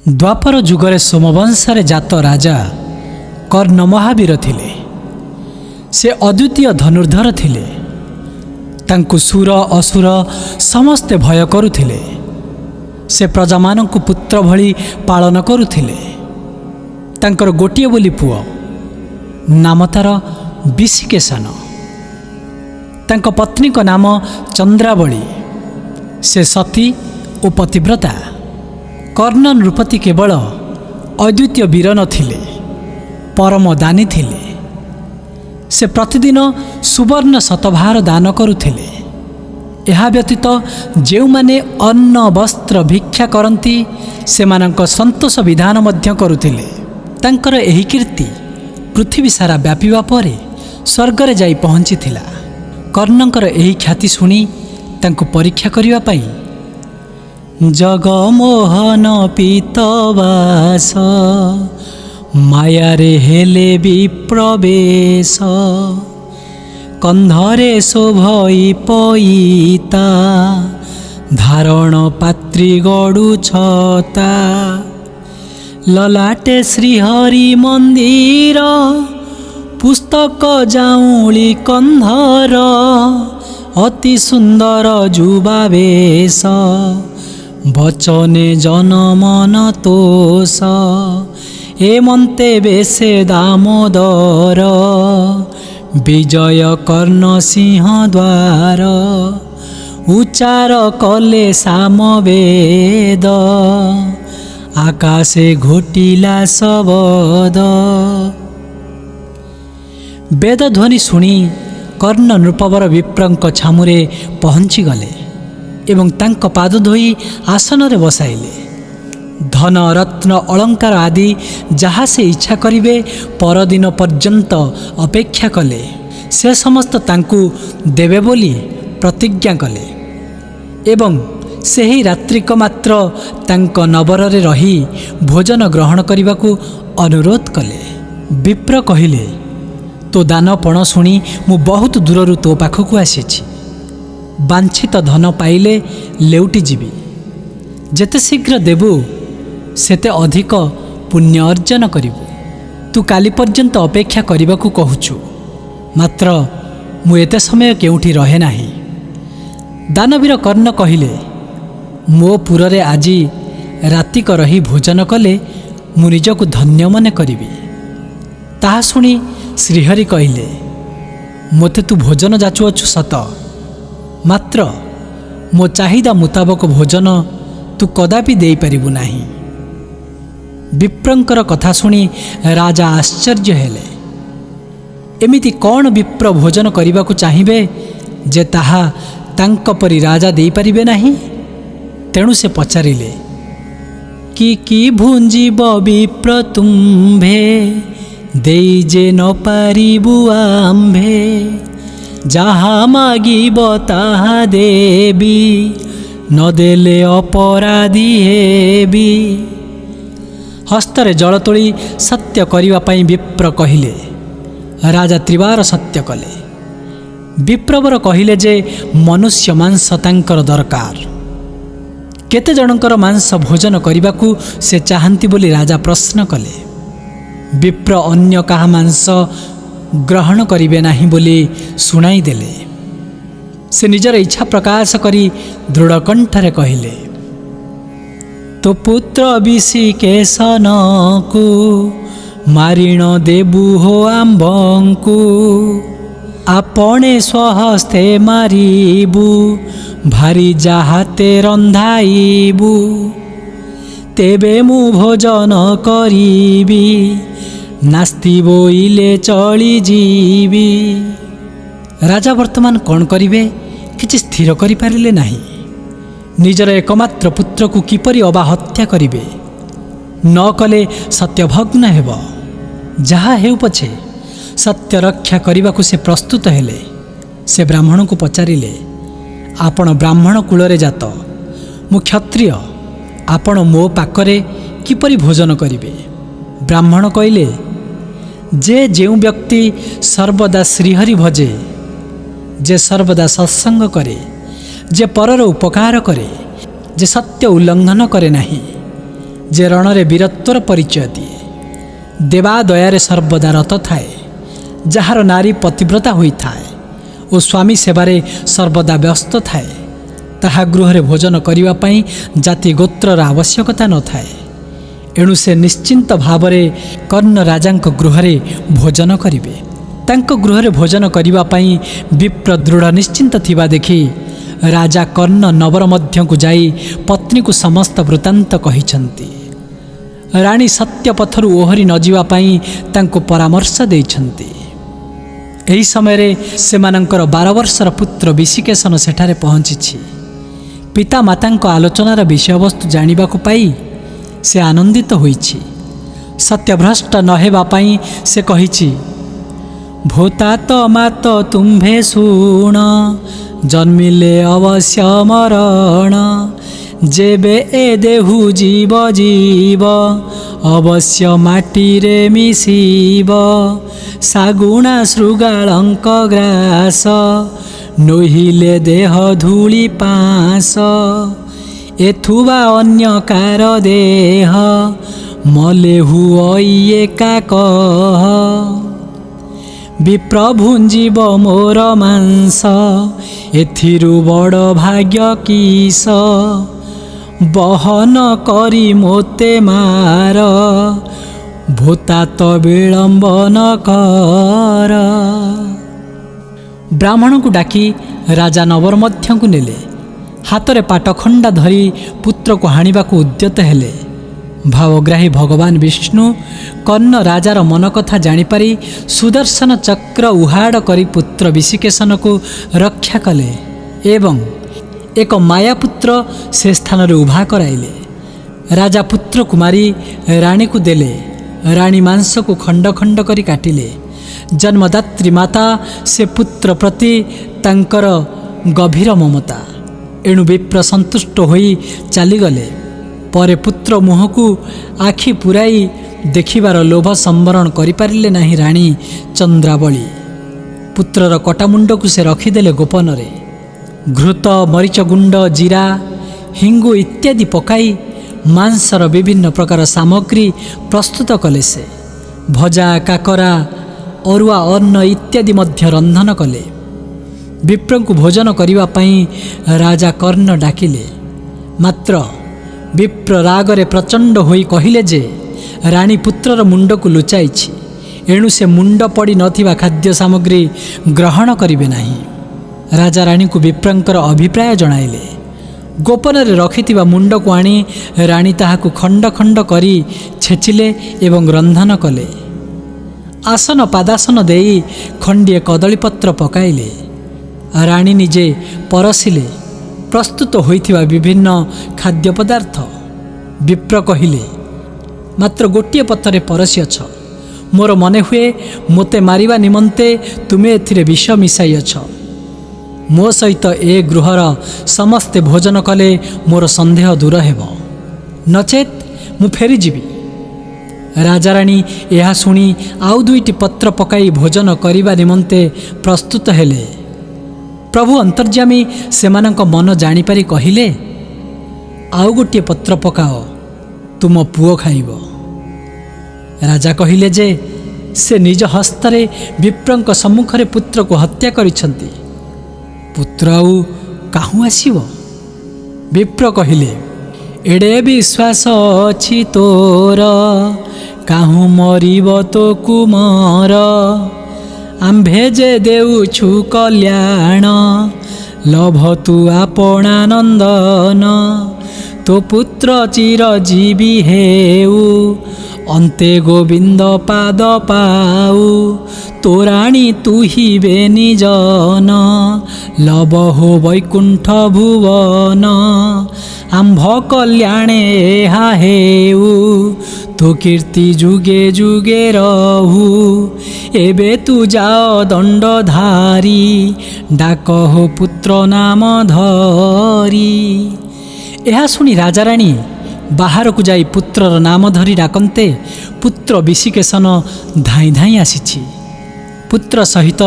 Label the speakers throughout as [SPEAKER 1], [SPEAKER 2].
[SPEAKER 1] ଦ୍ୱାପର ଯୁଗରେ ସୋମବଂଶରେ ଜାତ ରାଜା କର୍ଣ୍ଣ ମହାବୀର ଥିଲେ। ସେ ଅଦ୍ୱିତୀୟ ଧନୁର୍ଦ୍ଧର ଥିଲେ। ତାଙ୍କୁ ସୁର ଅସୁର ସମସ୍ତେ ଭୟ କରୁଥିଲେ। ସେ ପ୍ରଜାମାନଙ୍କୁ ପୁତ୍ର ଭଳି ପାଳନ କରୁଥିଲେ। ତାଙ୍କର ଗୋଟିଏ ବୋଲି ପୁଅ, ନାମ ତାର ବିଶିକେଶନ। ତାଙ୍କ ପତ୍ନୀଙ୍କ ନାମ ଚନ୍ଦ୍ରାବଳୀ। ସେ ସତୀ ଓ ପତିବ୍ରତା। କର୍ଣ୍ଣ ନୃପତି କେବଳ ଅଦ୍ୱିତୀୟ ବୀର ନଥିଲେ, ପରମ ଦାନୀ ଥିଲେ। ସେ ପ୍ରତିଦିନ ସୁବର୍ଣ୍ଣ ଶତଭାର ଦାନ କରୁଥିଲେ। ଏହା ବ୍ୟତୀତ ଯେଉଁମାନେ ଅନ୍ନ ବସ୍ତ୍ର ଭିକ୍ଷା କରନ୍ତି, ସେମାନଙ୍କ ସନ୍ତୋଷ ବିଧାନ ମଧ୍ୟ କରୁଥିଲେ। ତାଙ୍କର ଏହି କୀର୍ତ୍ତି ପୃଥିବୀ ସାରା ବ୍ୟାପିବା ପରେ ସ୍ୱର୍ଗରେ ଯାଇ ପହଞ୍ଚିଥିଲା। କର୍ଣ୍ଣଙ୍କର ଏହି ଖ୍ୟାତି ଶୁଣି ତାଙ୍କୁ ପରୀକ୍ଷା କରିବା ପାଇଁ ଜଗମୋହନ ପୀତବାସ ମାୟାରେ ହେଲେ ବିପ୍ରବେଶ, କନ୍ଧରେ ଶୋଭଇ ପଇତା, ଧାରଣ ପାତ୍ରୀ ଗଡ଼ୁଛତା, ଲଲାଟେ ଶ୍ରୀହରି ମନ୍ଦିର ପୁସ୍ତକ ଯାଉଁଳି କନ୍ଧର, ଅତି ସୁନ୍ଦର ଯୁବାବେଶ, ବଚନେ ଜନମନ ତୋଷ, ଏମନ୍ତେ ବେଶେ ଦାମୋଦର, ବିଜୟ କର୍ଣ୍ଣ ସିଂହ ଦ୍ୱାର, ଉଚ୍ଚାର କଲେ ସାମବେଦ, ଆକାଶେ ଘୋଟିଲା ଶବଦ। ବେଦଧ୍ୱନି ଶୁଣି କର୍ଣ୍ଣ ନୃପବର ବିପ୍ରଙ୍କ ଛାମୁରେ ପହଞ୍ଚିଗଲେ ଏବଂ ତାଙ୍କ ପାଦ ଧୋଇ ଆସନରେ ବସାଇଲେ। ଧନ ରତ୍ନ ଅଳଙ୍କାର ଆଦି ଯାହା ସେ ଇଚ୍ଛା କରିବେ, ପରଦିନ ପର୍ଯ୍ୟନ୍ତ ଅପେକ୍ଷା କଲେ ସେ ସମସ୍ତ ତାଙ୍କୁ ଦେବେ ବୋଲି ପ୍ରତିଜ୍ଞା କଲେ ଏବଂ ସେହି ରାତ୍ରିକ ମାତ୍ର ତାଙ୍କ ନବରରେ ରହି ଭୋଜନ ଗ୍ରହଣ କରିବାକୁ ଅନୁରୋଧ କଲେ। ବିପ୍ର କହିଲେ, ତୋ ଦାନପଣ ଶୁଣି ମୁଁ ବହୁତ ଦୂରରୁ ତୋ ପାଖକୁ ଆସିଛି। ବାଞ୍ଛିତ ଧନ ପାଇଲେ ଲେଉଟି ଯିବି। ଯେତେ ଶୀଘ୍ର ଦେବୁ ସେତେ ଅଧିକ ପୁଣ୍ୟ ଅର୍ଜନ କରିବୁ। ତୁ କାଲି ପର୍ଯ୍ୟନ୍ତ ଅପେକ୍ଷା କରିବାକୁ କହୁଛୁ, ମାତ୍ର ମୁଁ ଏତେ ସମୟ କେଉଁଠି ରହେ ନାହିଁ। ଦାନବୀର କର୍ଣ୍ଣ କହିଲେ, ମୋ ପୁରରେ ଆଜି ରାତିକ ରହି ଭୋଜନ କଲେ ମୁଁ ନିଜକୁ ଧନ୍ୟ ମନେ କରିବି। ତାହା ଶୁଣି ଶ୍ରୀହରି କହିଲେ, ମୋତେ ତୁ ଭୋଜନ ଯାଚୁଅଛୁ ସତ, ମାତ୍ର ମୋ ଚାହିଦା ମୁତାବକ ଭୋଜନ ତୁ କଦାପି ଦେଇପାରିବୁ ନାହିଁ। ବିପ୍ରଙ୍କର କଥା ଶୁଣି ରାଜା ଆଶ୍ଚର୍ଯ୍ୟ ହେଲେ। ଏମିତି କ'ଣ ବିପ୍ର ଭୋଜନ କରିବାକୁ ଚାହିଁବେ ଯେ ତାହା ତାଙ୍କ ପରି ରାଜା ଦେଇପାରିବେ ନାହିଁ? ତେଣୁ ସେ ପଚାରିଲେ, କି କି ଭୁଞ୍ଜିବ ବିପ୍ର ତୁମ୍ଭେ, ଦେଇ ଯେ ନ ପାରିବୁ ଆମ୍ଭେ, ଯାହା ମାଗିବ ତାହା ଦେବି, ନଦେଲେ ଅପରାଧୀ ହେବି। ହସ୍ତରେ ଜଳ ତୋଳି ସତ୍ୟ କରିବା ପାଇଁ ବିପ୍ର କହିଲେ। ରାଜା ତ୍ରିବାର ସତ୍ୟ କଲେ। ବିପ୍ରବର କହିଲେ ଯେ ମନୁଷ୍ୟ ମାଂସ ତାଙ୍କର ଦରକାର। କେତେ ଜଣଙ୍କର ମାଂସ ଭୋଜନ କରିବାକୁ ସେ ଚାହାନ୍ତି ବୋଲି ରାଜା ପ୍ରଶ୍ନ କଲେ। ବିପ୍ର ଅନ୍ୟ କାହା ମାଂସ ଗ୍ରହଣ କରିବେ ନାହିଁ ବୋଲି ଶୁଣାଇ ଦେଲେ। ସେ ନିଜର ଇଚ୍ଛା ପ୍ରକାଶ କରି ଦୃଢ଼ କଣ୍ଠରେ କହିଲେ, ତୋ ପୁତ୍ର ବିଶିକେଶନକୁ ମାରିଣ ଦେବୁ ହୋ ଆମ୍ଭଙ୍କୁ, ଆପଣେ ସ୍ୱହସ୍ତେ ମାରିବୁ, ଭାରି ଯାହାତେ ରନ୍ଧାଇବୁ, ତେବେ ମୁଁ ଭୋଜନ କରିବି, ନାସ୍ତି ବୋଇଲେ ଚଳିଯିବି। ରାଜା ବର୍ତ୍ତମାନ କ'ଣ କରିବେ କିଛି ସ୍ଥିର କରିପାରିଲେ ନାହିଁ। ନିଜର ଏକମାତ୍ର ପୁତ୍ରକୁ କିପରି ଅବା ହତ୍ୟା କରିବେ? ନ କଲେ ସତ୍ୟଭଗ୍ନ ହେବ। ଯାହା ହେଉ ପଛେ ସତ୍ୟ ରକ୍ଷା କରିବାକୁ ସେ ପ୍ରସ୍ତୁତ ହେଲେ। ସେ ବ୍ରାହ୍ମଣଙ୍କୁ ପଚାରିଲେ, ଆପଣ ବ୍ରାହ୍ମଣ କୂଳରେ ଜାତ, ମୁଁ କ୍ଷତ୍ରିୟ, ଆପଣ ମୋ ପାଖରେ କିପରି ଭୋଜନ କରିବେ? ବ୍ରାହ୍ମଣ କହିଲେ, ଯେ ଯେଉଁ ବ୍ୟକ୍ତି ସର୍ବଦା ଶ୍ରୀହରି ଭଜେ, ଯେ ସର୍ବଦା ସତ୍ସଙ୍ଗ କରେ, ଯେ ପରର ଉପକାର କରେ, ଯେ ସତ୍ୟ ଉଲ୍ଲଙ୍ଘନ କରେ ନାହିଁ, ଯେ ରଣରେ ବୀରତ୍ୱର ପରିଚୟ ଦିଏ, ଦେବାଦୟାରେ ସର୍ବଦା ରତ ଥାଏ, ଯାହାର ନାରୀ ପତିବ୍ରତା ହୋଇଥାଏ ଓ ସ୍ୱାମୀ ସେବାରେ ସର୍ବଦା ବ୍ୟସ୍ତ ଥାଏ, ତାହା ଗୃହରେ ଭୋଜନ କରିବା ପାଇଁ ଜାତି ଗୋତ୍ରର ଆବଶ୍ୟକତା ନଥାଏ। ଏଣୁ ସେ ନିଶ୍ଚିନ୍ତ ଭାବରେ କର୍ଣ୍ଣ ରାଜାଙ୍କ ଗୃହରେ ଭୋଜନ କରିବେ। ତାଙ୍କ ଗୃହରେ ଭୋଜନ କରିବା ପାଇଁ ବିପ୍ର ଦୃଢ଼ ନିଶ୍ଚିନ୍ତ ଥିବା ଦେଖି ରାଜା କର୍ଣ୍ଣ ନବର ମଧ୍ୟକୁ ଯାଇ ପତ୍ନୀକୁ ସମସ୍ତ ବୃତ୍ତାନ୍ତ କହିଛନ୍ତି। ରାଣୀ ସତ୍ୟପଥରୁ ଓହରି ନଯିବା ପାଇଁ ତାଙ୍କୁ ପରାମର୍ଶ ଦେଇଛନ୍ତି। ଏହି ସମୟରେ ସେମାନଙ୍କର 12 ବର୍ଷର ପୁତ୍ର ବିଶିକେଶନ ସେଠାରେ ପହଞ୍ଚିଛି। ପିତାମାତାଙ୍କ ଆଲୋଚନାର ବିଷୟବସ୍ତୁ ଜାଣିବାକୁ ପାଇ ସେ ଆନନ୍ଦିତ ହୋଇଛି। ସତ୍ୟଭ୍ରଷ୍ଟ ନ ହେବା ପାଇଁ ସେ କହିଛି, ଭୂତାତ ମାତ ତୁମ୍ଭେ ଶୁଣ, ଜନ୍ମିଲେ ଅବଶ୍ୟ ମରଣ। ଯେବେ ଏ ଦେହୁ ଜୀବ ଜୀବ, ଅବଶ୍ୟ ମାଟିରେ ମିଶିବ। ଶାଗୁଣା ଶୃଗାଳଙ୍କ ଗ୍ରାସ, ନୋହିଲେ ଦେହ ଧୂଳି ପାଁସ। ଏଥୁବା ଅନ୍ୟ କାର ଦେହ, ମଲେ ହୁଅଇ ଏକା କହ। ବିପ୍ର ଭୁଞ୍ଜିବ ମୋର ମାଂସ, ଏଥିରୁ ବଡ଼ ଭାଗ୍ୟ କିସ। ବହନ କରି ମୋତେ ମାର, ଭୂତାତ ବିଳମ୍ବନ କର। ବ୍ରାହ୍ମଣଙ୍କୁ ଡାକି ରାଜା ନବର ମଧ୍ୟକୁ ନେଲେ। ହାତରେ ପାଟଖଣ୍ଡା ଧରି ପୁତ୍ରକୁ ହାଣିବାକୁ ଉଦ୍ୟତ ହେଲେ। ଭାବଗ୍ରାହୀ ଭଗବାନ ବିଷ୍ଣୁ କର୍ଣ୍ଣ ରାଜାର ମନ କଥା ଜାଣିପାରି ସୁଦର୍ଶନ ଚକ୍ର ଉହାଡ଼ କରି ପୁତ୍ର ବିଶିକେଶନକୁ ରକ୍ଷା କଲେ ଏବଂ ଏକ ମାୟାପୁତ୍ର ସେ ସ୍ଥାନରେ ଉଭା କରାଇଲେ। ରାଜା ପୁତ୍ରକୁ ମାରି ରାଣୀକୁ ଦେଲେ। ରାଣୀ ମାଂସକୁ ଖଣ୍ଡ ଖଣ୍ଡ କରି କାଟିଲେ। ଜନ୍ମଦାତ୍ରୀ ମାତା ସେ ପୁତ୍ର ପ୍ରତି ତାଙ୍କର ଗଭୀର ମମତା। ଏଣୁ ବିପ୍ର ସନ୍ତୁଷ୍ଟ ହୋଇ ଚାଲିଗଲେ। ପରେ ପୁତ୍ର ମୁହଁକୁ ଆଖି ପୂରାଇ ଦେଖିବାର ଲୋଭ ସମ୍ବରଣ କରିପାରିଲେ ନାହିଁ ରାଣୀ ଚନ୍ଦ୍ରାବଳୀ। ପୁତ୍ରର କଟାମୁଣ୍ଡକୁ ସେ ରଖିଦେଲେ ଗୋପନରେ। ଘୃତ, ମରିଚ ଗୁଣ୍ଡ, ଜିରା, ହିଙ୍ଗୁ ଇତ୍ୟାଦି ପକାଇ ମାଂସର ବିଭିନ୍ନ ପ୍ରକାର ସାମଗ୍ରୀ ପ୍ରସ୍ତୁତ କଲେ ସେ। ଭଜା, କାକରା, ଅରୁଆ ଅନ୍ନ ଇତ୍ୟାଦି ମଧ୍ୟ ରନ୍ଧନ କଲେ। ବିପ୍ରଙ୍କୁ ଭୋଜନ କରିବା ପାଇଁ ରାଜା କର୍ଣ୍ଣ ଡାକିଲେ। ମାତ୍ର ବିପ୍ର ରାଗରେ ପ୍ରଚଣ୍ଡ ହୋଇ କହିଲେ ଯେ ରାଣୀ ପୁତ୍ରର ମୁଣ୍ଡକୁ ଲୁଚାଇଛି, ଏଣୁ ସେ ମୁଣ୍ଡ ପଡ଼ି ନଥିବା ଖାଦ୍ୟ ସାମଗ୍ରୀ ଗ୍ରହଣ କରିବେ ନାହିଁ। ରାଜା ରାଣୀଙ୍କୁ ବିପ୍ରଙ୍କର ଅଭିପ୍ରାୟ ଜଣାଇଲେ। ଗୋପନରେ ରଖିଥିବା ମୁଣ୍ଡକୁ ଆଣି ରାଣୀ ତାହାକୁ ଖଣ୍ଡ ଖଣ୍ଡ କରି ଛେଚିଲେ ଏବଂ ରନ୍ଧନ କଲେ। ଆସନ ପାଦାସନ ଦେଇ ଖଣ୍ଡିଏ କଦଳୀପତ୍ର ପକାଇଲେ। ରାଣୀ ନିଜେ ପରସିଲେ ପ୍ରସ୍ତୁତ ହୋଇଥିବା ବିଭିନ୍ନ ଖାଦ୍ୟ ପଦାର୍ଥ। ବିପ୍ର କହିଲେ, ମାତ୍ର ଗୋଟିଏ ପତ୍ରରେ ପରସିଅଛ, ମୋର ମନେ ହୁଏ ମୋତେ ମାରିବା ନିମନ୍ତେ ତୁମେ ଏଥିରେ ବିଷ ମିଶାଇଅଛ। ମୋ ସହିତ ଏ ଗୃହର ସମସ୍ତେ ଭୋଜନ କଲେ ମୋର ସନ୍ଦେହ ଦୂର ହେବ, ନଚେତ୍ ମୁଁ ଫେରିଯିବି। ରାଜାରାଣୀ ଏହା ଶୁଣି ଆଉ 2ଟି ପତ୍ର ପକାଇ ଭୋଜନ କରିବା ନିମନ୍ତେ ପ୍ରସ୍ତୁତ ହେଲେ। ପ୍ରଭୁ ଅନ୍ତର୍ଯାମୀ ସେମାନଙ୍କ ମନ ଜାଣିପାରି କହିଲେ, ଆଉ ଗୋଟିଏ ପତ୍ର ପକାଅ, ତୁମ ପୁଅ ଖାଇବ। ରାଜା କହିଲେ ଯେ ସେ ନିଜ ହସ୍ତରେ ବିପ୍ରଙ୍କ ସମ୍ମୁଖରେ ପୁତ୍ରକୁ ହତ୍ୟା କରିଛନ୍ତି, ପୁତ୍ର ଆଉ କାହୁଁ ଆସିବ? ବିପ୍ର କହିଲେ, ଏଡ଼େ ବିଶ୍ୱାସ ଅଛି ତୋର, କାହୁଁ ମରିବ ତୋ କୁମର। ଆମ୍ଭେ ଯେ ଦେଉଛୁ କଲ୍ୟାଣ, ଲଭ ତୁ ଆପଣା ନନ୍ଦନ। ତୋ ପୁତ୍ର ଚିରଜୀବୀ ହେଉ, ଅନ୍ତେ ଗୋବିନ୍ଦ ପାଦ ପାଉ। ତୋ ରାଣୀ ତୁହିବେ ନିଜନ, ଲବ ହୋ ବୈକୁଣ୍ଠ ଭୁବନ। ଆମ୍ଭ କଲ୍ୟାଣେ ଏହା ହେଉ, ତୋ କୀର୍ତ୍ତି ଯୁଗେ ଯୁଗେ ରହୁ। ଏବେ ତୁ ଯାଅ ଦଣ୍ଡଧାରୀ, ଡାକ ହୋ ପୁତ୍ର ନାମ ଧରି। ଏହା ଶୁଣି ରାଜାରାଣୀ ବାହାରକୁ ଯାଇ ପୁତ୍ରର ନାମ ଧରି ଡାକନ୍ତେ ପୁତ୍ର ବିଶିକେଶନ ଧାଇଁ ଧାଇଁ ଆସିଛି। ପୁତ୍ର ସହିତ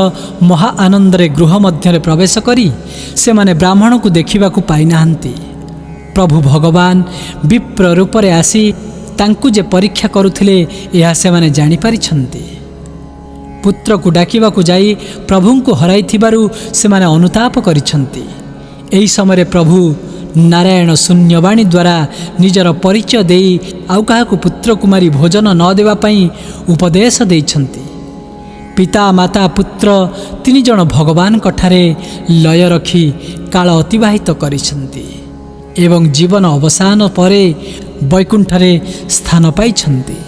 [SPEAKER 1] ମହା ଆନନ୍ଦରେ ଗୃହ ମଧ୍ୟରେ ପ୍ରବେଶ କରି ସେମାନେ ବ୍ରାହ୍ମଣକୁ ଦେଖିବାକୁ ପାଇନାହାନ୍ତି। ପ୍ରଭୁ ଭଗବାନ ବିପ୍ର ରୂପରେ ଆସି ତାଙ୍କୁ ଯେ ପରୀକ୍ଷା କରୁଥିଲେ, ଏହା ସେମାନେ ଜାଣିପାରିଛନ୍ତି। ପୁତ୍ରକୁ ଡାକିବାକୁ ଯାଇ ପ୍ରଭୁଙ୍କୁ ହରାଇଥିବାରୁ ସେମାନେ ଅନୁତାପ କରିଛନ୍ତି। ଏହି ସମୟରେ ପ୍ରଭୁ ନାରାୟଣ ଶୂନ୍ୟବାଣୀ ଦ୍ୱାରା ନିଜର ପରିଚୟ ଦେଇ ଆଉ କାହାକୁ ପୁତ୍ରକୁମାରୀ ଭୋଜନ ନ ଦେବା ପାଇଁ ଉପଦେଶ ଦେଇଛନ୍ତି। ପିତା, ମାତା, ପୁତ୍ର ତିନି ଜଣ ଭଗବାନଙ୍କ ଠାରେ ଲୟ ରଖି କାଳ ଅତିବାହିତ କରିଛନ୍ତି ଏବଂ ଜୀବନ ଅବସାନ ପରେ ବୈକୁଣ୍ଠରେ ସ୍ଥାନ ପାଇଛନ୍ତି।